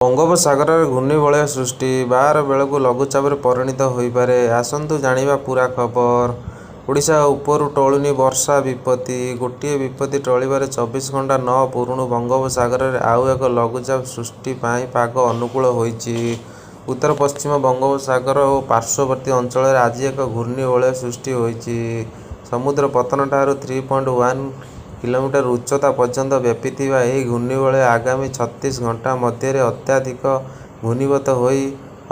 ବଙ୍ଗୋପସାଗରରେ ଘୂର୍ଣ୍ଣିବଳୟ ସୃଷ୍ଟି, 12 ବେଳକୁ ଲଘୁଚାପରେ ପରିଣତ ହୋଇପାରେ, ଆସନ୍ତୁ ଜାଣିବା ପୂରା ଖବର। ଓଡ଼ିଶା ଉପରୁ ଟଳୁନି ବର୍ଷା ବିପତ୍ତି। ଗୋଟିଏ ବିପତ୍ତି ଟଳିବାରେ 24 ଘଣ୍ଟା ନ ପୂରୁଣୁ ବଙ୍ଗୋପସାଗରରେ ଆଉ ଏକ ଲଘୁଚାପ ସୃଷ୍ଟି ପାଇଁ ପାଗ ଅନୁକୂଳ ହୋଇଛି। ଉତ୍ତର-ପଶ୍ଚିମ ବଙ୍ଗୋପସାଗର ଓ ପାର୍ଶ୍ୱବର୍ତ୍ତୀ ଅଞ୍ଚଳରେ ଆଜି ଏକ ଘୂର୍ଣ୍ଣିବଳୟ ସୃଷ୍ଟି ହୋଇଛି। ସମୁଦ୍ର ପତ୍ତନଠାରୁ 3.1 କିଲୋମିଟର ଉଚ୍ଚତା ପର୍ଯ୍ୟନ୍ତ ବ୍ୟାପିଥିବା ଏହି ଘୂର୍ଣ୍ଣିବଳୟ ଆଗାମୀ 36 ଘଣ୍ଟା ମଧ୍ୟରେ ଅତ୍ୟଧିକ ଘନୀଭୂତ ହୋଇ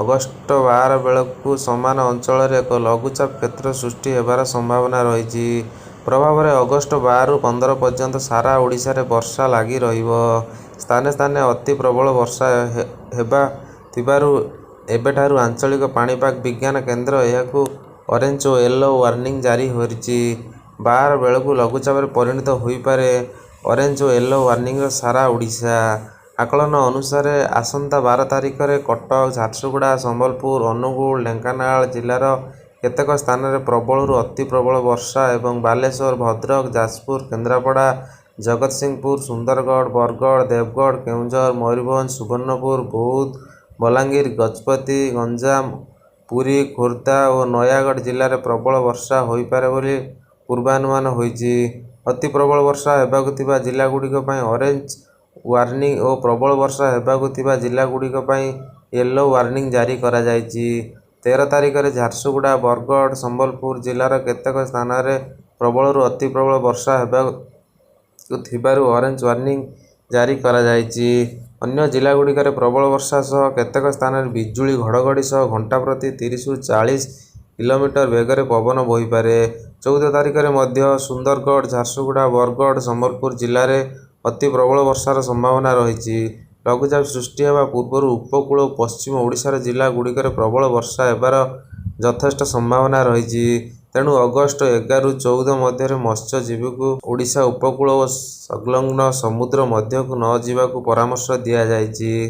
ଅଗଷ୍ଟ 12 ବେଳକୁ ସମାନ ଅଞ୍ଚଳରେ ଏକ ଲଘୁଚାପ କ୍ଷେତ୍ର ସୃଷ୍ଟି ହେବାର ସମ୍ଭାବନା ରହିଛି। ପ୍ରଭାବରେ ଅଗଷ୍ଟ 12 ରୁ 15 ପର୍ଯ୍ୟନ୍ତ ସାରା ଓଡ଼ିଶାରେ ବର୍ଷା ଲାଗି ରହିବ। ସ୍ଥାନେ ସ୍ଥାନେ ଅତି ପ୍ରବଳ ବର୍ଷା ହେବା ଥିବାରୁ ଏବେଠାରୁ ଆଞ୍ଚଳିକ ପାଣିପାଗ ବିଜ୍ଞାନ କେନ୍ଦ୍ର ଏହାକୁ ଅରେଞ୍ଜ ଓ ୟେଲୋ ୱାର୍ଣ୍ଣିଂ ଜାରି କରିଛି। 12 ବେଳକୁ ଲଘୁଚାପରେ ପରିଣତ ହୋଇପାରେ। ଅରେଞ୍ଜ ଓ ୟେଲୋ ୱାର୍ଣ୍ଣିଂରେ ସାରା ଓଡ଼ିଶା। ଆକଳନ ଅନୁସାରେ ଆସନ୍ତା 12 ତାରିଖରେ କଟକ, ଝାରସୁଗୁଡ଼ା, ସମ୍ବଲପୁର, ଅନୁଗୁଳ, ଢେଙ୍କାନାଳ ଜିଲ୍ଲାର କେତେକ ସ୍ଥାନରେ ପ୍ରବଳରୁ ଅତି ପ୍ରବଳ ବର୍ଷା ଏବଂ ବାଲେଶ୍ୱର, ଭଦ୍ରକ, ଯାଜପୁର, କେନ୍ଦ୍ରାପଡ଼ା, ଜଗତସିଂହପୁର, ସୁନ୍ଦରଗଡ଼, ବରଗଡ଼, ଦେବଗଡ଼, କେନ୍ଦୁଝର, ମୟୂରଭଞ୍ଜ, ସୁବର୍ଣ୍ଣପୁର, ବୌଦ୍ଧ, ବଲାଙ୍ଗୀର, ଗଜପତି, ଗଞ୍ଜାମ, ପୁରୀ, ଖୋର୍ଦ୍ଧା ଓ ନୟାଗଡ଼ ଜିଲ୍ଲାରେ ପ୍ରବଳ ବର୍ଷା ହୋଇପାରେ ବୋଲି ପୂର୍ବାନୁମାନ ହୋଇଛି। ଅତି ପ୍ରବଳ ବର୍ଷା ହେବାକୁ ଥିବା ଜିଲ୍ଲାଗୁଡ଼ିକ ପାଇଁ ଅରେଞ୍ଜ ୱାର୍ଣ୍ଣିଂ ଓ ପ୍ରବଳ ବର୍ଷା ହେବାକୁ ଥିବା ଜିଲ୍ଲାଗୁଡ଼ିକ ପାଇଁ ୟେଲୋ ୱାର୍ଣ୍ଣିଂ ଜାରି କରାଯାଇଛି। 13 ତାରିଖରେ ଝାରସୁଗୁଡ଼ା, ବରଗଡ଼, ସମ୍ବଲପୁର ଜିଲ୍ଲାର କେତେକ ସ୍ଥାନରେ ପ୍ରବଳରୁ ଅତି ପ୍ରବଳ ବର୍ଷା ହେବାକୁ ଥିବାରୁ ଅରେଞ୍ଜ ୱାର୍ଣ୍ଣିଂ ଜାରି କରାଯାଇଛି। ଅନ୍ୟ ଜିଲ୍ଲାଗୁଡ଼ିକରେ ପ୍ରବଳ ବର୍ଷା ସହ କେତେକ ସ୍ଥାନରେ ବିଜୁଳି, ଘଡ଼ଘଡ଼ି ସହ ଘଣ୍ଟାପ୍ରତି 30ରୁ 40 କିଲୋମିଟର ବେଗରେ ପବନ ବହିପାରେ। 14 ତାରିଖରେ ମଧ୍ୟ ସୁନ୍ଦରଗଡ଼, ଝାରସୁଗୁଡ଼ା, ବରଗଡ଼, ସମ୍ବଲପୁର ଜିଲ୍ଲାରେ ଅତି ପ୍ରବଳ ବର୍ଷାର ସମ୍ଭାବନା ରହିଛି। ଲଘୁଚାପ ସୃଷ୍ଟି ହେବା ପୂର୍ବରୁ ଉପକୂଳ ଓ ପଶ୍ଚିମ ଓଡ଼ିଶାର ଜିଲ୍ଲାଗୁଡ଼ିକରେ ପ୍ରବଳ ବର୍ଷା ହେବାର ଯଥେଷ୍ଟ ସମ୍ଭାବନା ରହିଛି। ତେଣୁ ଅଗଷ୍ଟ 11 ରୁ 14 ମଧ୍ୟରେ ମତ୍ସ୍ୟଜୀବୀଙ୍କୁ ଓଡ଼ିଶା ଉପକୂଳ ଓ ସଂଲଗ୍ନ ସମୁଦ୍ର ମଧ୍ୟକୁ ନ ଯିବାକୁ ପରାମର୍ଶ ଦିଆଯାଇଛି।